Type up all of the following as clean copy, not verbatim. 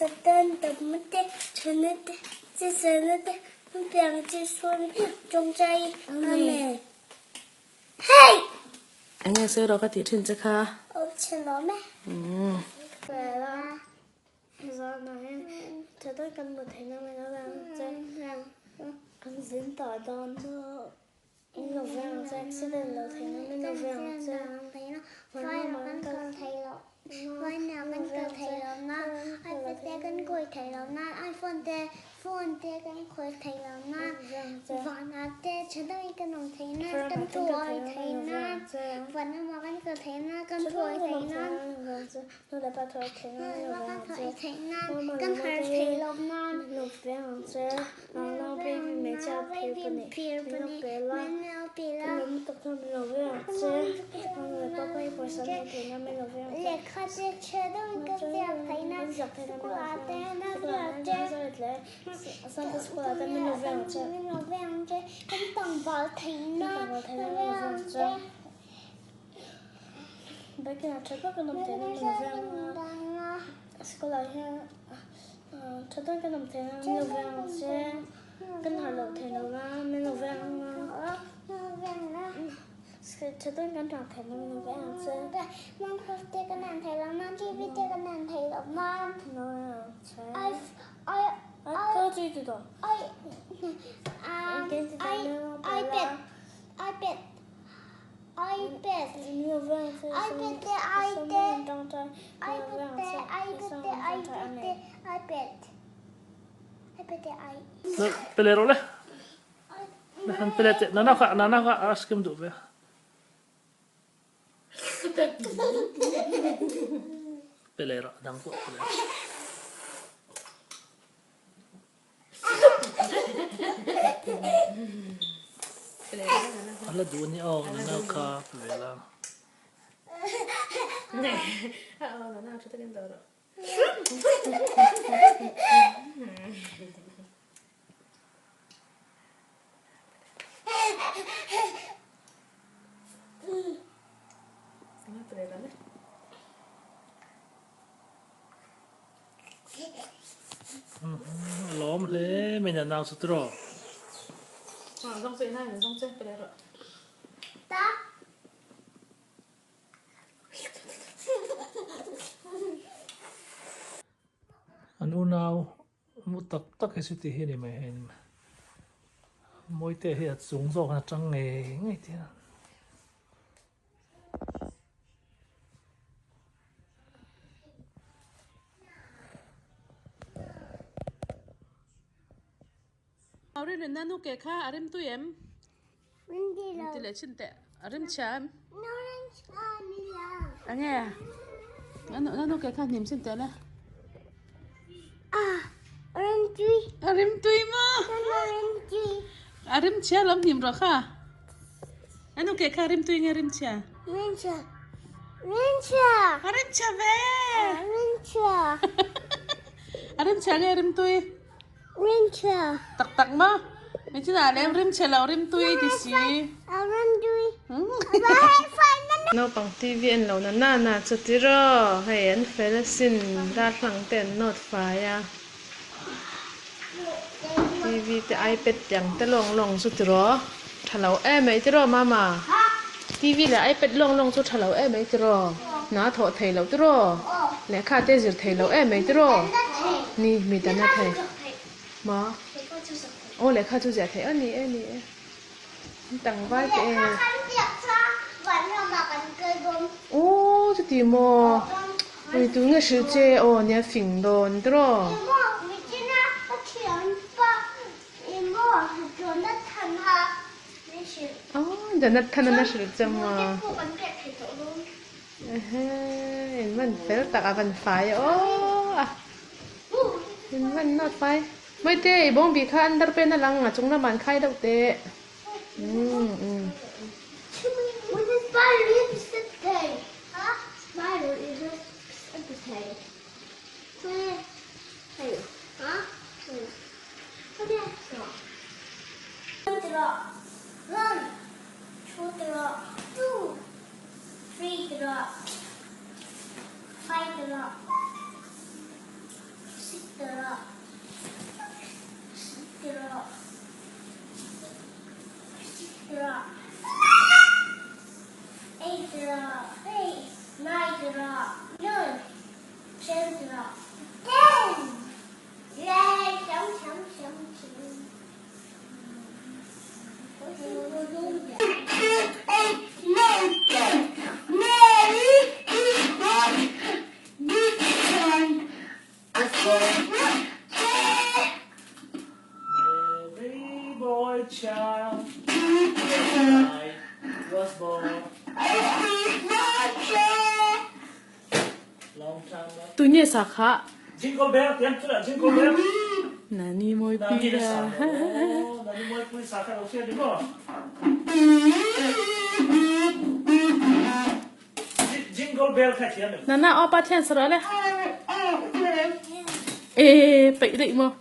Satan dam te, thana te, chisana te, piang chi suan tawngtai Amen. Hey! Enge sawi rawh ka tih thin che kha. Awm chhe lawm e. Umm. Pele rawh le. Han pele teh nana kha nana kha ice cream duh ve. Pele rawh dang pawh pele rawh. A la duh a ni aw nana kha pe ve la. A lawm hle mai na nau chu tiraw. An unau mu tak tak hi chu ti hi a ni mai hei Mawite hi a chung zawk a tang ngei ngei tih a. Naupang TV en lo na na na chu tiraw hei an fel asin darthlang te an nawt fai a TV te ipad tiang te lawng lawng chu tiraw tha lo em mai tiraw mama TV leh ipad lawng lawng chu tha lo em mai tiraw hna thawh thei lo tiraw lehkha te zir thei lo em mai tiraw ni mi dan a thei ma aw lehkha chu ziah theih a ni e ni e. Tlangval te e. Aw chuti maw ui tu nge hrilh che aw nia fing dawn tiraw. Aw Jonathan an a hrilh che maw. Ehe in van fel tak a van fai aw a in van nawt fai. Mawite i bawngbi kha an dar pen a lang a chung lamah an khai deuh teh. Tunge sa kha? Nani Mawipuia. Nana aw pa thian sa rawh le. E peih daih maw.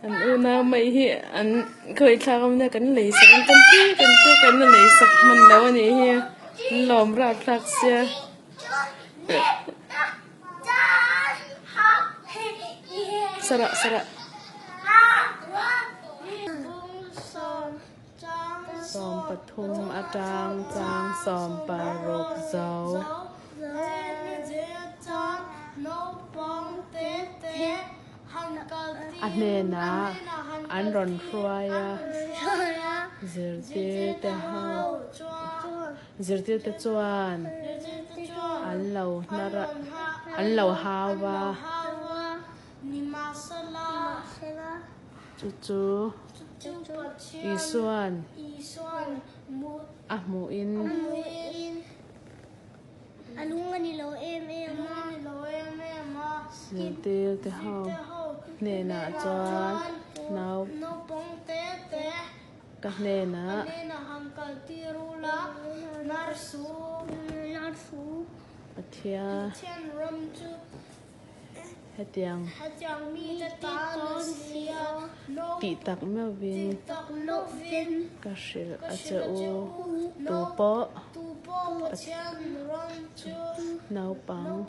An unau mai hi an khawih thlak awm nia kan lei sak an kan ti kan ti kan la lei sak hman lo a nih hi an lawm rap thlak sia. Sarah sarah. 13 atang chang 16 zo. A hnenah an rawn hruai a, zirtirte ho zirtirte chuan an lo hnar a, an lo hau va. Chu chu Isua'n a hmuhin. Zirtirte ho hnenah chuan nau ka hnenah. Pathian. Hetiang tih tak meuhvin ka hrilh a che u, tu pawh naupang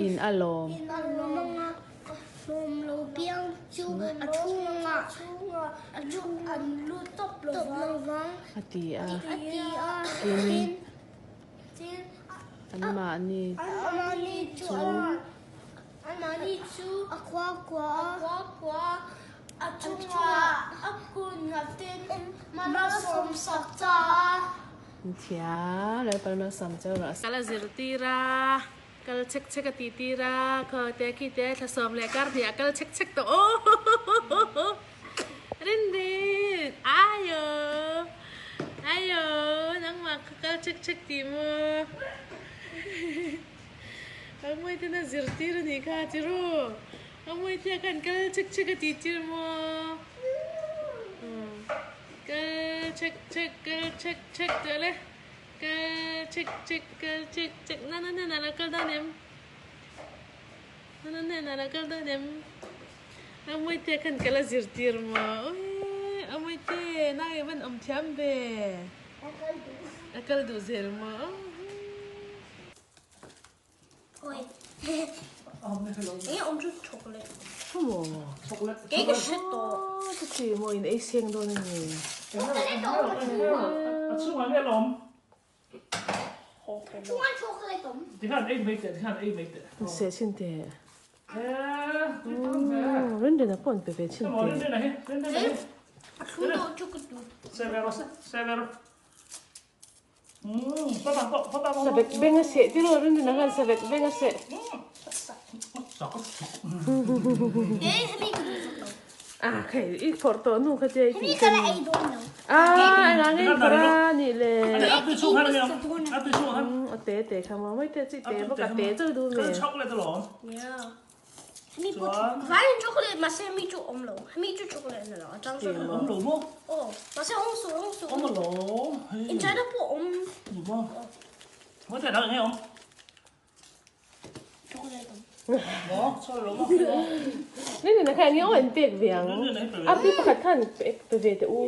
in a lawm. A ti a, tin. Anmahni chu Thiam Lalpan malsawm cheu rawh se. Kal a zirtir a, kal chek chek a tih tir a, khaw te khi te thla sawm leh kar hnih ah kal chek chek tawh aw. Rinrin, Ayo, ayo, nangmah kha kal chek chek tih maw? Amawite na zirtir a nih kha tiru, Amawite khan kal chek chek a tih tir maw? Kal chek chek, kal chek chek tih le, kal chek chek, kal chek chek, na na na na kal dan em? Na na na na kal dan em? Amawite khan ka la zirtir maw? Awii Amawite nau i van awm thiam ve. A kal duh zel maw? Chuti maw in ei seng dawn a ni. Se chhin teh. Rinrina pawh an pe ve chhin teh. Savek beng a seh tiraw Rinrina khan savek beng a seh. Ah khai i phawrh tawh nu kha che i tih chen. Ah engah nge i phawrh a nih le. A te te kha maw mai te chi te bawk a te chauh duh me. Ni ni kha nge aw an pek ve ang artui pakhat khan pe ve teh u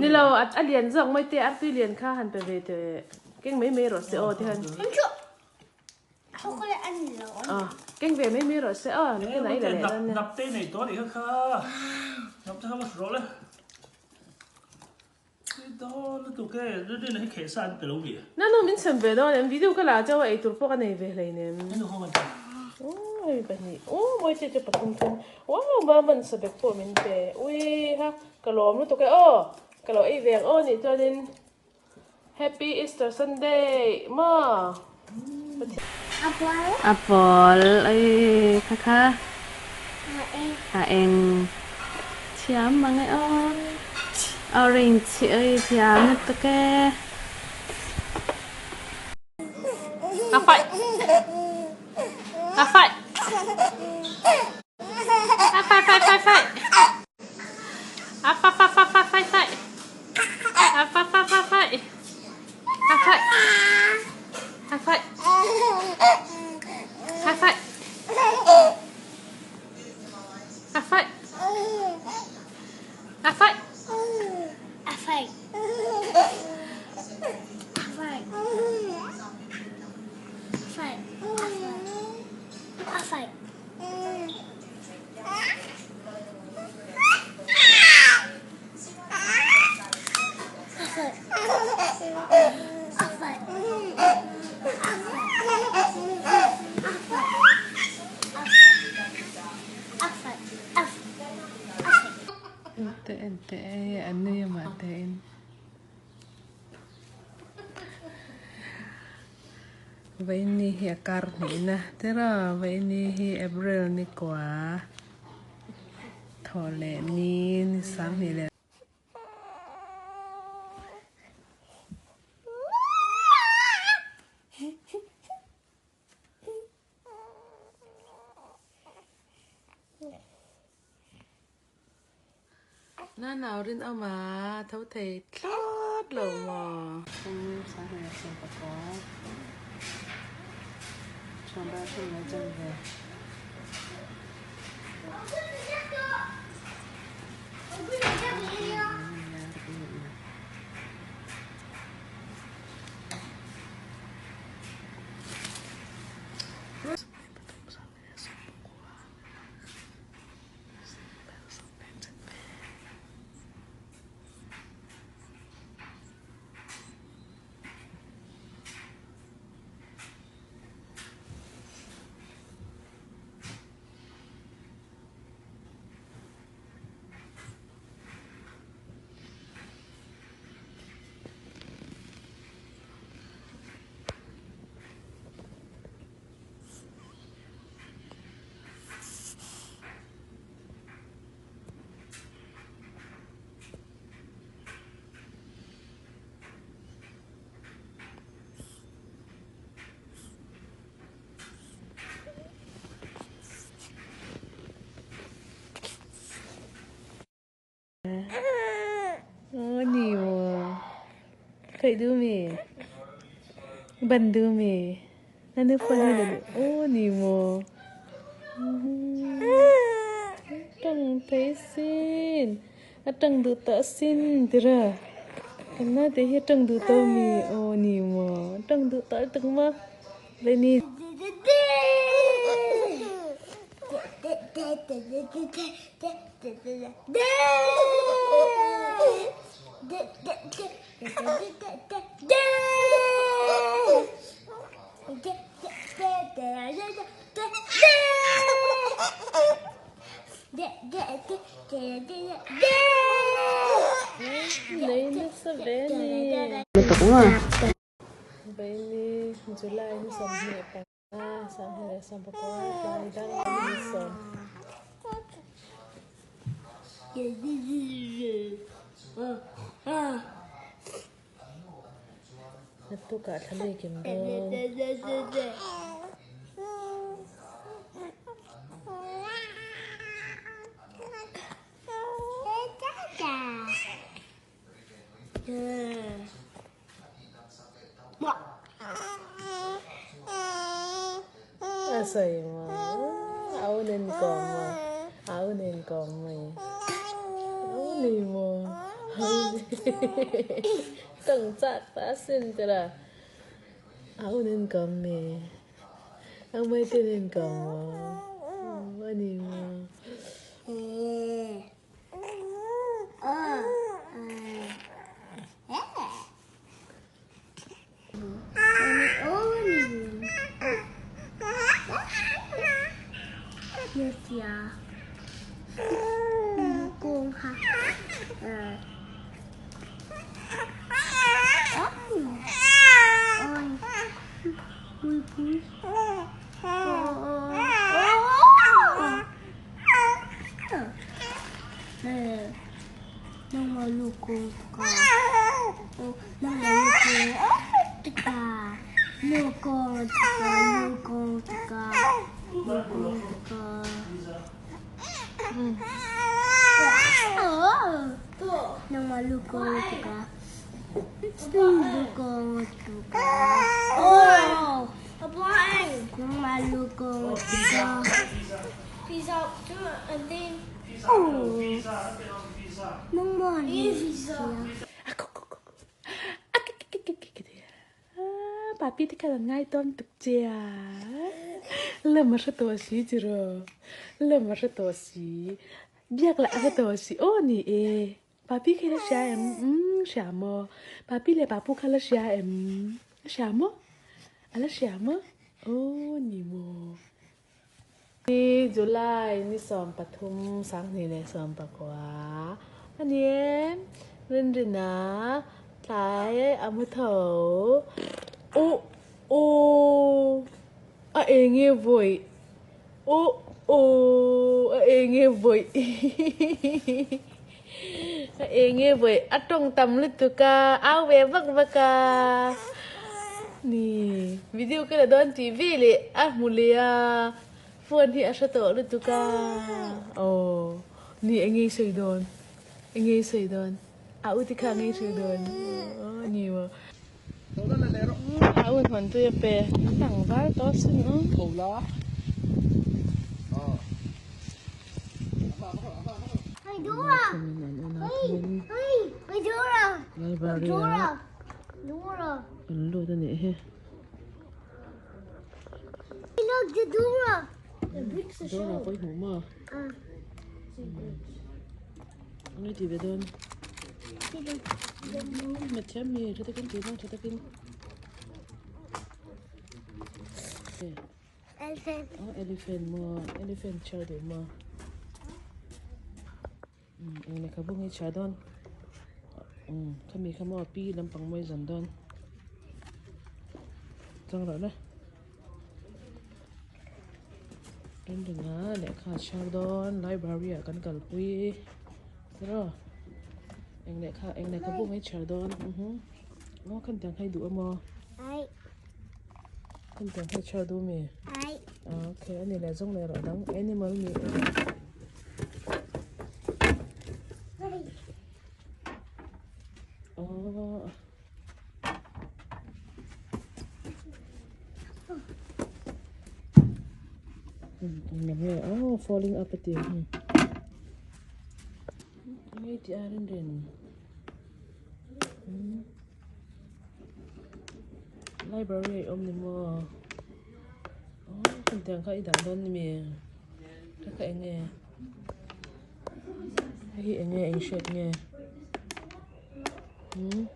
ni lo a lian zawk mai te artui lian kha han pe ve teh keng mai mai rawh se aw ti khan. Chocolate a ni lo a. Ah, keng ve mai mai rawh se aw, nakin ah i la leh dawn nia. Hnap te nei tawh a nih kha kha. Hnap te kha va hru rawh le. Tui dawn lutuk e, Rinrina hi kheh sa an pe lo mi. Na nu min sem ve dawn em, video ka la chauh a eitur pawh ka nei ve hleinem. Henu ho an ti. Aw hei pahnih, aw mawi che chu pathum thum, wow maman sabek pawh min pe, ui ha ka lawm lutuk e aw, ka lo ei ve ang aw nih chuanin. Happy Easter Sunday maw? A pawl ei kha kha a eng thiam mang e aw orange ei thiam lutuk e. A fai a fai a fai fai fai fai a fa fa fa fa fai fai a fa fa fa fai a fai a fai a fai a fai a fai a fai a fai fai a fai Ente ente e an nui a mah te in. Vaini hi a kar hnihna tiraw Vaini hi April ni kua thawh leh ni ni sanghnih leh Na nau rin awm a, tho thei thlawt lo maw? Aw ni maw? Khaih duh mi? Ban duh mi? Na nu phone hi la duh aw ni maw? Tang thei sin a tang duh tawh sin tira kan naute hi a tang duh tawh mi aw ni maw? Tang duh tawh lutuk maw? Leni. Nei nasa ve ni. Baini July ni 25 2019 tlai dang ni sawm. Naktukah thla lei kim dawn. A sawi maw? Au nen kawm maw? Au nen kawm mai. Au nei maw? Au nei. Tang chak ta sin tira. Au nen kawm mi. Amai te nen ka maw a ni maw. Papi te khan an ngai tawn tuk cia. Lam a hre tawh si tiraw? Lam a hre tawh si. Biak lah a hre tawh si. Aw ni e. Papi khi la hria em? Umm hria maw? Papi leh papu kha la hria em? A hria maw? A la hria maw? Aw ni maw? Ni July ni 13 2019 a ni e. Rinrina tlai a mu tho. Uh uh a eng nge vawi uh uh a eng nge vawi a eng nge vawi a tawng tam lutuk a au ve vak vak a ni video ka la dawn tih veleh a hmu leh a phone hi a hre tawh lutuk a aw ni eng nge i sawi dawn eng nge i sawi dawn a u te kha eng nge i sawi dawn aw ni maw a u in hawn tui a pe an tlangval tawh sin aw. Library ah an lut a nih hi. Dora pawh i hmuh maw? Eng nge tih ve dawn? Hmet thiam mi tha takin tih dawn tha takin. Elephant. Oh, elephant maw? Elephant chhiar duh maw? Um, eng lehkhabu nge chhiar dawn? Um, khami kha maw pi lampang mawi zan dawn. Chang rawh le. Rinringa lehkha chhiar dawn library ah kan kalpui. Tiraw? Eng lehkha eng lehkhabu nge chhiar dawn? Mhm. Maw khan tiang kha i duh a maw? Ai. Kan tiang hi chhiar duh mi? Ai. Okay, ani leh zawng leh rawh dang animal mi. Oh. Oh, falling up at the. Ngay ti arin rin. Library a awm ni maw aw hetiang kha i dah dawn ni mi ka kha eng nge hei hi eng nge eng hriat nge umm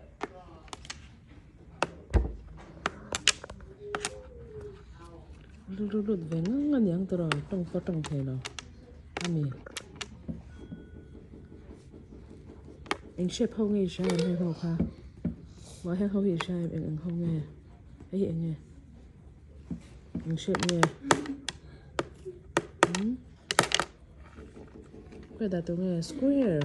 lut lut ve ngang a niang tawh a tawng pawh a tawng thei lo a ni. Eng shape ho nge i hria em heng ho kha mah heng ho hi i hria em eng eng ho nge hei hi eng nge eng shape nge umm khawi dah tur nge square.